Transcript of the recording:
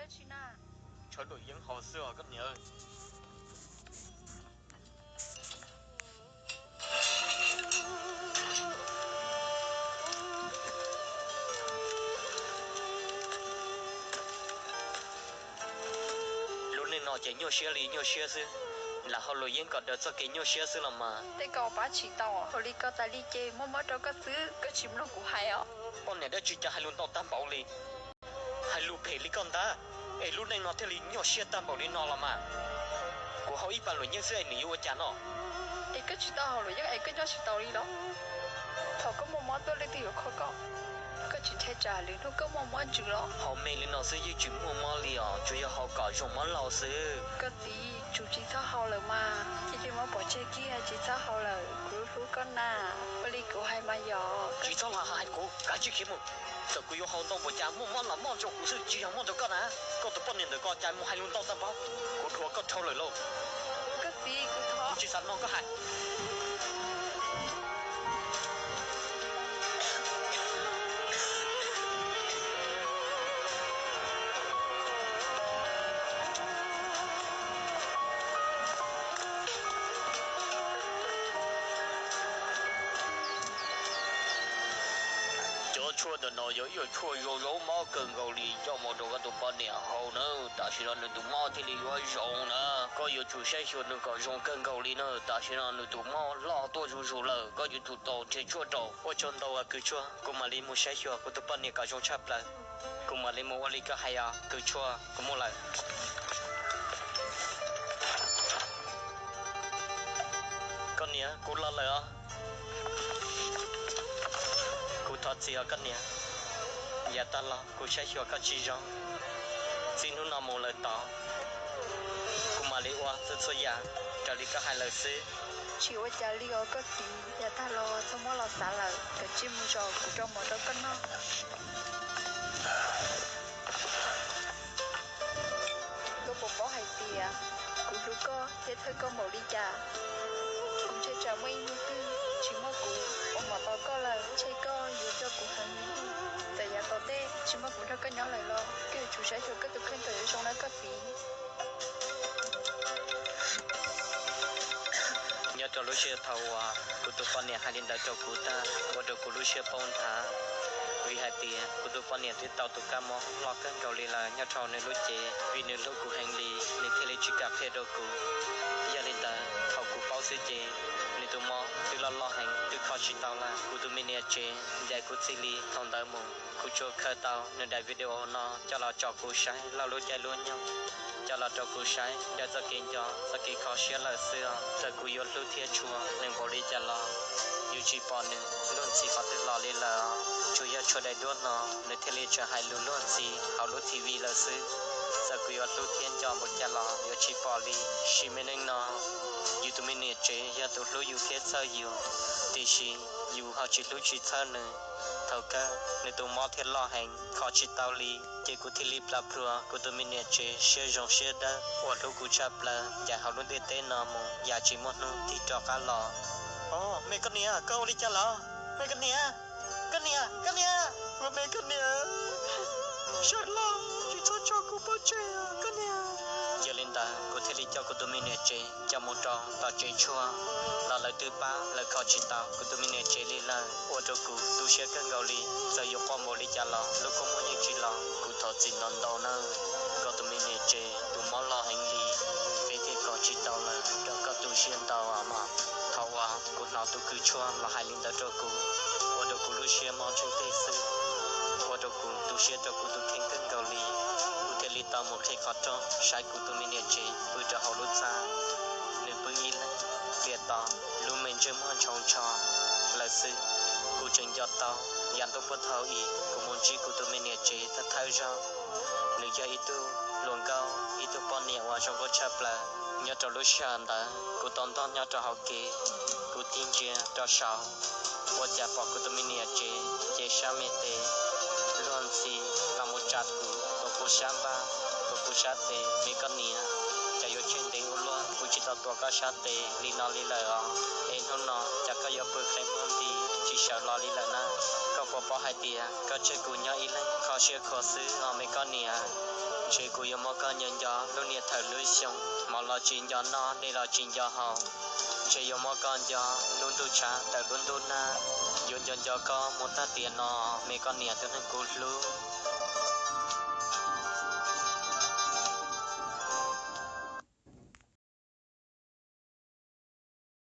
Tshav luam yeeb haus xwb os koj niam. Lub neej no ces nyuaj siab li nyuaj siab xwb, lam hau luam yeeb kom daws txoj kev nyuaj siab xwb los mas. Tej ko pab tsis tau, ua li ko tas li ces muab mob rau koj xwb, koj tsis mloog kuv hais os. Poj niam dab tsi cas hais lus ntau tag npaum li, hais lus phem li koj ntag, es lub neej no thiaj li nyuaj siab tag npaum li no los mas. Kuv hau ib pas luam yeeb xwb es nws yuav ua cas no? Es koj tsis tau hau luam yeeb es koj nyob tsis tau li los? Thaum koj muaj mob tuaj leej twg yuav kho koj? Koj tsis ntshai tsam lwm hnub koj muaj mob ntsws los? Hau me li no xwb yeej tsis muaj mob li os, tsuas yog hau kom zoo mob laug xwb. Koj txiv, tsum tsis txhob hau lawm mas, cia li muab pov tseg kiag, tsis txhob hau lawm, kuv hlub koj na. Ua li kuv hais mas yog. Tsis txhob hais kuv, kav tsij khiav mus. Txawm kuv yuav hau ntau npaum cas muaj mob los muaj rau kuv xwb, tsis yog muaj rau koj na. Koj tus poj niam ntawm ko cas mus hais lus ntau tag npaum, kuv dhuav koj dhau lawm lauj. Koj txiv, kuv thov. Kuv tsis xav mloog koj hais. Cov tshuaj ntawm no yog ib yam tshuaj zoo zoo mob kawg nkaus li, coj mus rau koj tus poj niam haus na, tam sim no nws tus mob thiaj li yuav zoo na. Koj yuav tsum saib xyuas nws kom zoo kawg nkaus li na, tam sim no nws tus mob loj tuaj zuj zus lawm, koj yuav tsum tau nrhiav tshuaj rau. Ua tsaug ntau kws tshuaj, kuv mam li mus saib xyuas kuv tus poj niam kom zoo tshaj plaws. Kuv mam li mus ua li koj hais os kws tshuaj, kuv mus lawm. Koj niam, kuv los lawm os. Kuv thov txim os koj niam. Yav tag los kuv saib xyuas koj tsis zoo, txij hnub no mus lawm tod kuv mam li ua txhua txhua yam raws li koj hais lawm xwb. Tsis ua cas li os koj txiv, yav tag los txoj mob los xav lawm, kav tsij mus zom kuv rau mov rau koj noj. Koj puas paub hais tias kuv hlub koj thiab txhawj koj npaum li cas. Kuv ntshai tsam muaj ib hnub twg tsis muaj kuv ua mov tos koj lawm, ntshe koj yuav nco kuv heev li. Txawm yav tom ntej tsis muaj kuv nrog koj nyob lawm los koj yuav tsum saib xyuas koj tus kheej kom yuav zoo na koj txiv. Nyob rau lub sij hawm thaum uas kuv tus poj niam hais li ntawd rau kuv tag, ua rau kuv lub siab poob nthav, vim hais tias kuv tus poj niam twb tau tus kab mob loj kawg nkaus li lawm nyob rau nws lub cev. Vim nws hlub kuv heev li, nws thiaj li tsis kam qhia rau kuv. Yog li ntawd, thaum kuv paub xwb ces nws tus mob twb loj loj heev, twb kho tsis tau lawm. Kuv tus me niam tsev ncaim kuv txij li thaum ntawd mus, kuv tsuas khaws tau nws daim video no coj los tso kuv saib loj lub caij lub nyoog, coj los rau kuv saib daws txoj kev nco txoj kev kho siab lawm xwb os. Txawm kuv yuav hlub thiab tshua nws npaum li cas los yuav tsis pom nws luag ntxhi qhov twg los li lawm. Tsuas yog tshuav daim duab no nws thiaj li tseem hais lus luag ntxhi hauv lub T V lawm xwb. Txawm kuv yuav hlub thiab nco npaum cas los yuav tsis pom li. Sim me neej no yus tus me niam tsev yog tus hlub yus thiab txhawj yus, tiam sis yus ho tsis hlub tsis txhawj nws. Thaum kawg nws tus mob thiaj loj heev kho tsis tau li, ces kuv thiaj li plam plhuav kuv tus me niam tsev siab zoo siab dawb uas hlub kuv tshaj plaws ncaim hauv lub ntiaj teb no mus yam tsis muaj hnub tig rov qab los. Os, me koj niam, koj ua li cas lawm? Me koj niam, koj niam, koj niam, ua me koj niam, sawv los tsis txhob tso kuv pov tseg koj niam. Yog li ntawd kuv thiaj li coj kuv tus me niam tsev coj mus rau tom tsev tshuaj los lawv twb pab lawv kho tsis tau kuv tus me niam tsev li lawm, ua rau kuv tu siab kawg nkaus li. Txawm yuav quaj npaum li cas los lub kua muag yeej tsis los. Kuv thov txim ntau ntau nawb koj tus me niam tsev, tus mob loj heev li, peb thiaj kho tsis tau lawm, rau koj tu siab ntau mog. Thaum uas kuv hnov tus kws tshuaj los hais li ntawd rau kuv, ua rau kuv lub siab mob ntsej teg xwb, ua rau kuv tu siab rau kuv tus kheej kawg nkaus li. Kuv thiaj li tau mus qhib qhov rooj saib kuv tus me niam tsev pw rau hauv lub txaj. Nws pw ib leeg tiam tos lub me ntsej muag ntshau ntsho lawm xwb. Kuv tseem nco tau yav ntuj puag thaum ub kuv mus ntsib kuv tus me niam tsev thawj thawj zaug. Nws yog ib tug hluas nkauj, ib tug poj niam uas zoo nkauj tshaj plaws. Nyob rau lub sij hawm ntawd kuv tau ntog nyob rau hauv kev, kuv tig ntsia rau saud, ua cas pom kuv tus me niam tsev ces sab me tes luag ntxhi los mus tsa kuv, tuav kuv sab npag, tuav kuv sab tes. Me koj niam, cas yuav tseg ntev ua luaj kuv tsis tau tuav koj sab tes li no li lawm os. Es hnub no cas koj yuav pw qhib muag nti tsis sawv los li lawm na? Puas paub hais tias koj tseg kuv nyob ib leeg kho siab khuav xwb os me koj niam. Ntshe kuv yuav muab koj nco nco lub niaj thawm lub xyoo, hmo los tsis nco noj, dej los tsis nco haus. Ntshe yuav muab koj nco lub ntuj tshav tawm lub ntuj nag, yuav nco nco koj mus tag tiam no me koj niam tus neeg kuv hlub.